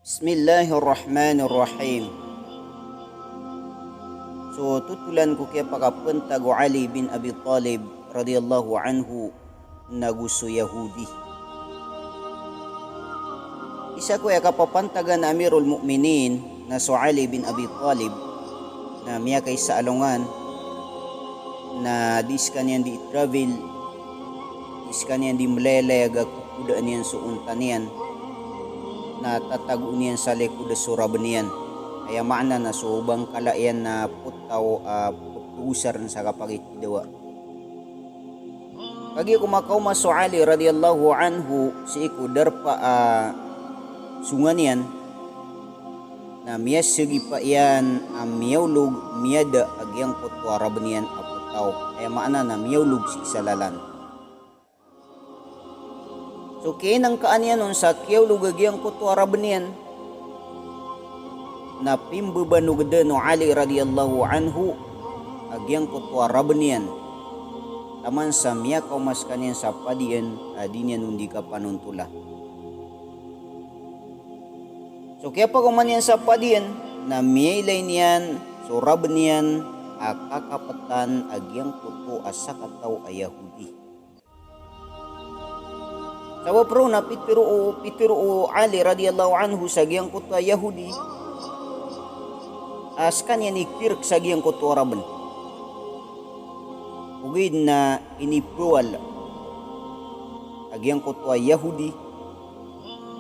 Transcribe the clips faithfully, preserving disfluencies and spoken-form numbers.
Bismillahirrahmanirrahim. So totolan ko kiyapakapantag o Ali bin Abi Talib radiyallahu anhu na go so Yahudi. Isa ko aya kapapantagan a Amirul Mu'minin na so Ali bin Abi Talib na miyakaisa a alongan na di skaniyan di travel, di skaniyan di mlaylay a ga kokodaan iyan so onta niyan, na tatagoon iyan sa likod so raben iyan. Aya maana na so bangkala iyan na potaw a potogosar sa kapagitidawa. Kagiya ko makaoma so Ali radiyallahu anhu sii ko darpa a songa niyan, na miyasagipa iyan a miyaolog miyada a giyangkoto a raben iyan a potaw. Aya maana na miyaolog sii sa lalan. So kiyainangkaan iyan on sa kiyaolog a giyangkoto a raben iyan, na pimbabanogdan o Ali radiyallahu anhu a giyangkoto a raben iyan taman sa miyakaoma skaniyan sa padiyan a di niyan on di kapanontola. So kiyapakaoma niyan sa padiyan na miyailay niyan so raben iyan a kakapetan a giyangkoto a sakataw a Yahudi. Sabap roo na pitero o, pitero o Ali radiyallahu anhu sa giyangkoto a Yahudi a skaniyan i kirek sa giyangkoto a raben. Ogaid na inipawal a giyangkoto a Yahudi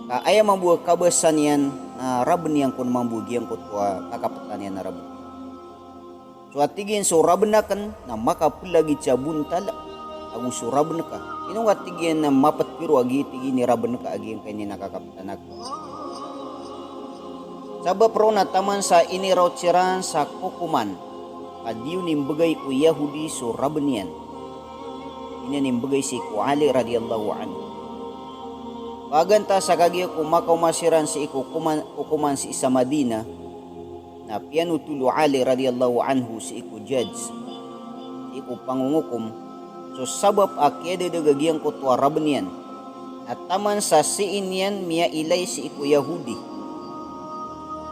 ka aya mambo a kabasa niyan na raben iyan kon mambo giyangkoto a kakapetan iyan a raben. So a tig iyan so raben aken na makapelagid sa bontal ago so raben ka. Ino nga tig iyan na mapetero a giya tig iyan i raben ka a giyangkaini na kakapetan aken. Sabap roo na taman sa iniraot siran sa kokoman a di on imbegay ko Yahudi so raben iyan. Di niyan imbegay sii ko Ali radiyallahu anhu. Pagantas a kagiya ko makaoma siran sii ko kokoman, kokoman sii sa Madinah, na piyanotol o Ali radiyallahu anhu sii ko judge, sii ko pangongokom, so sabap a kiyadadag a giyangkoto a raben iyan. Na taman sa sii niyan miyailay sii ko Yahudi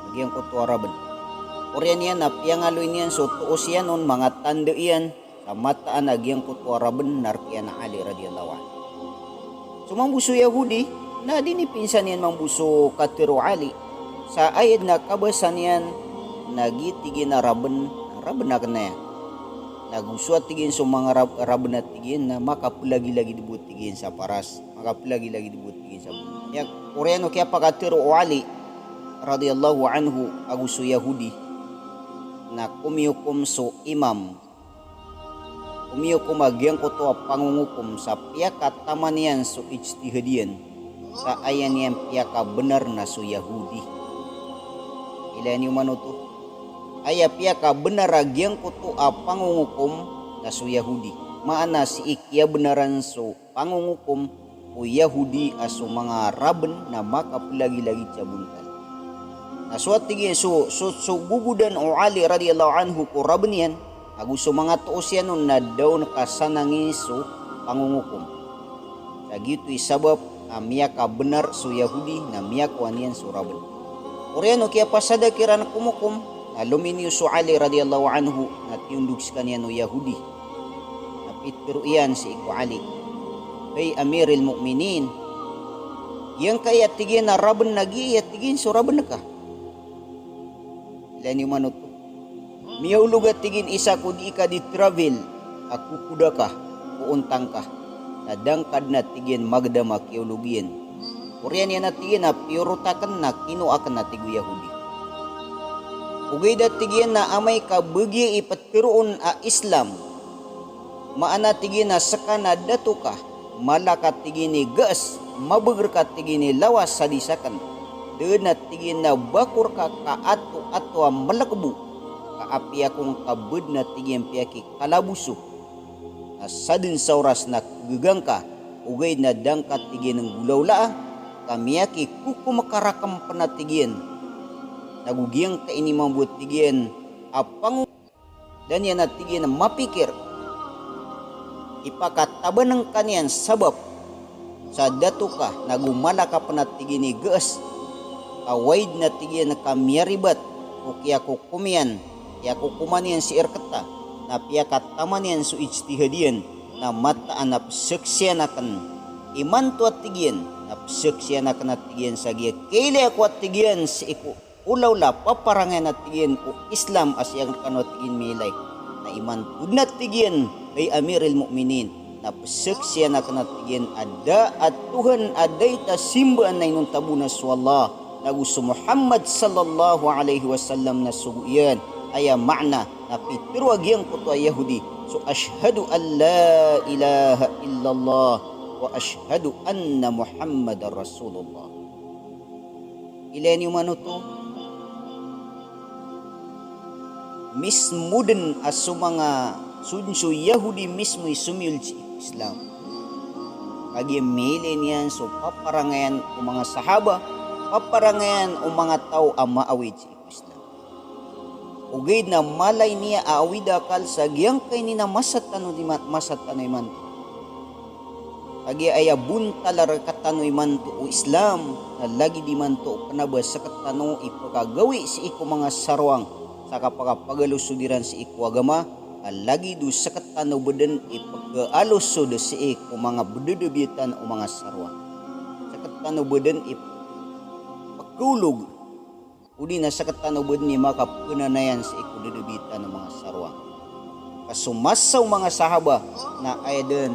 a giyangkoto a raben. Oriyan iyan na piyangaloy niyan so toos iyan on, manga tanda iyan sa mataan a giyangkoto a raben na rk iyan a Ali radiyallahu anhu. So mambo so Yahudi na di niya pinsan iyan mambo so katero o Ali sa aya den a kabasa niyan na giya tig iyan a raben, raben aken aya. Na go so a tig iyan so manga rab-, raben a tig iyan na makapelagilagid bo tig iyan sa paras, makapelagilagid bo tig iyan sa bo. Aya oriyan o kiyapakatero o Ali radiyallahu anhu ago so Yahudi na komiyokom so imam, komiyokom a giyangkoto a pangongokom sa piyakataman iyan so ijtihad iyan sa aya niyan piyakabenar na so Yahudi. Ilaya niyo man oto. Aya piyakabenar a giyangkoto a pangongokom na so Yahudi. Maana sii kiyabenaran so pangongokom o Yahudi a so manga raben na makapelagilagid sa bontal. Na so a tig iyan so, so, so gogodan o Ali radiyallahu anhu ko raben iyan ago so manga toos iyan on na da on kasanangi so pangongokom. Sa giyoto i sabap a miyakabenar so Yahudi na miyakowa niyan so raben. Oriyan o kiyapasada kiran komokom na lominiyo so Ali radiyallahu anhu na tiyondog sekaniyan o Yahudi. Na pitero iyan sii ko Ali, "Hay Amiril Mu'minin, giyangkai a tig iyan a raben na giya tig iyan so raben ka." Ilaya niyo man oto. Miyaolog a tig iyan isa ko dii ka di travel a kokoda ka ko onta ngka. Na da ngka den a tig iyan magedam a kiyaolog iyan. Oriyan iyan a tig iyan a piyorot aken na kinowa aken a tig o Yahudi. Ogaid a tig iyan na amay ka bagiya i peteroon a Islam. Maana tig iyan a seka na dato ka, mala ka tig iyan i gaes, mabeger ka tig iyan i lawas sa di saken. Da den a tig iyan a bakor ka ka ato, ato a melekebo, ka apiya ko ngka ba den a tig iyan piyakikalaboso. Na sa den sa oras na kegegang ka, ogaid na da ngka tig iyan nggolawlaa, ka miyakikokom ka raken pen a tig iyan. Na go giyangkaini mambo tig iyan a pango Da niyan a tig iyan mapikir. Ipakataban ngka niyan sabap sa dato ka na go mala ka pen a tig iyan i gaes. Ka waid na tig iyan ka miyaribat ko kiyakokom iyan, kiyakokoman iyan sii rkta, na piyakataman iyan so ijtihad iyan, na mataan a pzaksian akn imanto a tig iyan, na pzaksian akn a tig iyan sa giya kailay ako a tig iyan sii ko olaola, paparangayan a tig iyan o Islam a sii rkano a tig iyan miyailay. Na imanto dn a tig iyan, hay Amiril Mu'minin, na pzaksian akn a tig iyan a da a Tuhan a daita simbaan na inonta bo na so Allah, nago so Muhammad sallallahu alaihi wasallam na sogo iyan. Aya maana na pitharo a giyangkoto a Yahudi so ashhadu an la ilaha illallah wa ashhadu anna Muhammadar Rasulullah. Ilaya niyo man oto, mismo dn a so manga, so, so Yahudi mismo i somiyold sii ko Islam. Kagiya miyailay niyan so paparangayan o manga sahaba, paparangayan o manga taw a maawid sii ko Islam. Ogaid na mala i niya a awid a akal sa giyangkaini na masa tano di ma-, masa tano imanto. Kagiya aya bontal a rkatano imanto o Islam, na lagid imanto o kna ba sktano i pkagawi sii ko manga sarwang sa kapakapagalosod iran sii ko agama, ka lagid o sktano ba dn i pkaalosod sii ko manga bdadabiyatan o manga sarwang. Sktano ba dn i pkaolog, odi na sktano ba dn i makapnanayan sii ko dadabitan o manga sarwang. Ka so masa o manga sahaba na aya dn,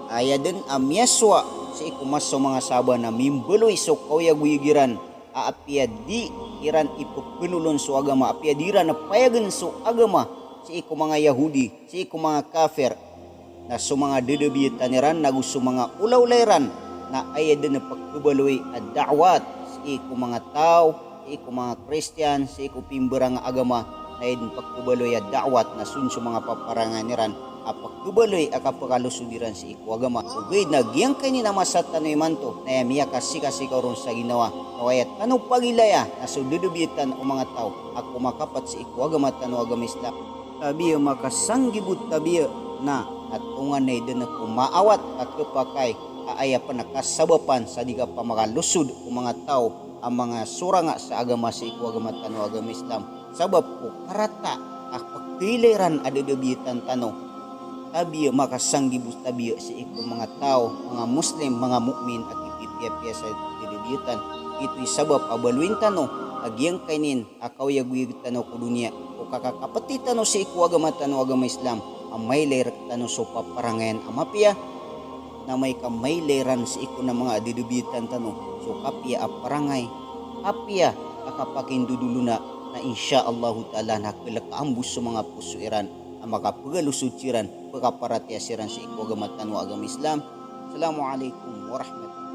aya dn a miyasowa sii ko masa o manga sahaba na mimbaloy so kaoyagoyag iran a apiya di iran ipphnolon so agama, apiya di iran payagn so agama sii ko manga Yahudi, sii ko manga kafir, na so manga dadabitan iran nago so manga olaola iran na aya dn a pkhabaloy a da'wat sii ko manga taw, sii ko manga Kristiyan, sii ko pimbarang a agama, na aya dn a pkhabaloy a da'wat na so dn so manga paparangayan iran a pkhabaloy a kapkalosod iran sii ko agama. Ogaid na giyangkaini na masa tano imanto na aya miyakasikasikaw ron sa ginawa na aya tano pagilaya na so dadabitan o manga taw a komakapat sii ko agama tano a agama Islam. Tabiya makasanggibo tabiya na, na tonganay dn ko maawat a khapakay a aya pn a kasabapan sa di kapamakalosod ko manga taw a manga soranga sa agama sii ko agama tano a agama Islam. Sabap ko karata a pkhailay ran a dadabitan tano. Tabiya makasanggibo tabiya sii ko manga taw, manga Muslim, manga mu'min a kipipiyapiya sa dadabitan. Ito i sabap a baloyin tano a giyangkainin a kaoyagoyag tano ko doniya, o kakakapti tano sii ko agama tano a agama Islam, a mailay rktano so paparangayan a mapiya, na amay ka mailay ran sii ko na manga dadabitan tano so kapiya a parangay, kapiya a kapakindodolona, na insha Allahu ta'ala na khlk a ambos so manga poso iran a makapkalosod siran, pkaparatiyaya siran sii ko agama tano a agama Islam. Assalamu alaikum warahmatullahi